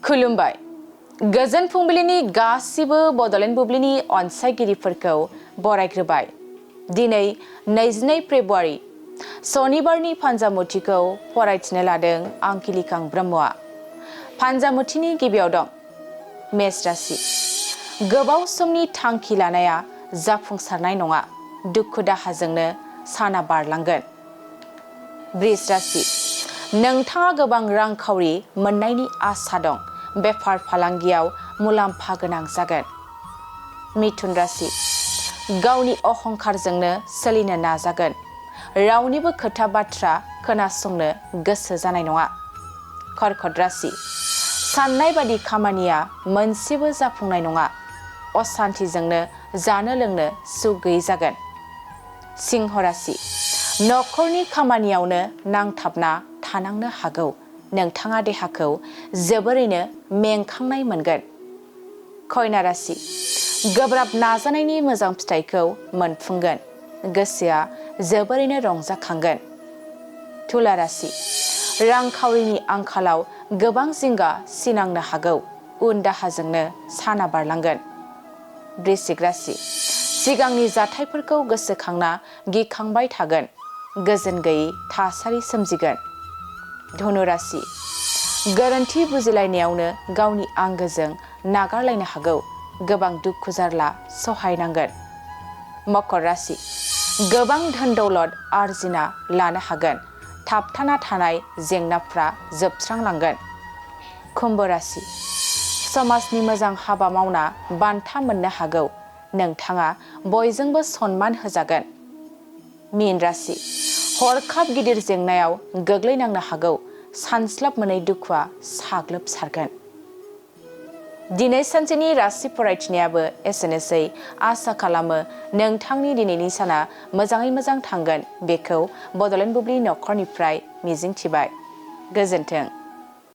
खुलुमबाय गोजोन फुंबिलिनि गासिबो बडलेण्ड बुब्लिनि अनसायगिरिफोरखौ बरायग्रोबाय। दिनै 22 फेब्रुवारि सनिबारनि फान्जामुथिखौ फरायथिनो लादों आं किलिकां ब्रह्मआ। फान्जामुथिनि गिबियाव दं मेष राशि। गोबाव समनि थांखि लानाया जाफुंसारनाय नङा, दुखु दाहाजोंनो साना बारलांगोन। वृष राशि। नोंथाङा गोबां रांखावरि मोननायनि आसा दं, बेफार फालांगियाव मुलाम्फा गोनां जागोन। मिथुन राशि। गावनि अहंखारजोंनो सोलिनो नाजागोन, रावनिबो खोथा बाथ्रा खोनासंनो गोसो जानाय नङा। कर्कट राशि। साननाय बादि खामानिया मोनसेबो जाफुंनाय नङा, असान्थिजोंनो जानो लोंनो सुख गैयै जागोन। सिंह राशि। नखरनि खामानियावनो नांथाबना थानांनो हागौ, नोंथाङा देहाखौ जोबोरैनो मेंखांनाय मोनगोन। कन्या राशि। गोब्राब नाजानायनि मोजां फिथाइखौ मोनफुंगोन, गोसोआ जोबोरैनो रंजाखांगोन। तुला राशि। रांखावरिनि आंखालाव गोबां जिंगा सिनांनो हागौ, उन दाहाजोंनो साना बारलांगोन। वृश्चिक राशि। सिगांनि जाथायफोरखौ गोसोखांना गिखांबाय थागोन, गोजोन गैयै थासारि सोमजिगोन। धनु राशि। गोरोन्थि बुजिलायनायावनो गावनि आंगोजों नागारलायनो हागौ, गोबां दुखु जारला सहायनांगोन। मकर राशि। गोबां धोन दौलत आरजिना लानो हागोन, थाबथाना थानाय जेंनाफ्रा जोबस्रांलांगोन। कुम्भ राशि। समाजनि मोजां हाबा मावना बान्था मोननो हागौ, नोंथाङा बयजोंबो सनमान होजागोन। मीन राशि। हरखाब गिदिर जेंनायाव गोग्लैनांनो हागौ, सानस्लाब मोनै दुखुआ साग्लोबसारगोन। दिनै सानसेनि राशि फरायथिनायाबो एसेनोसै। आसा खालामो नोंथांनि दिनैनि साना मोजाङै मोजां थांगोन, बेखौ बडलेण्ड बुब्लि नखरनिफ्राय मिजिंथिबाय। गोजोन्थों।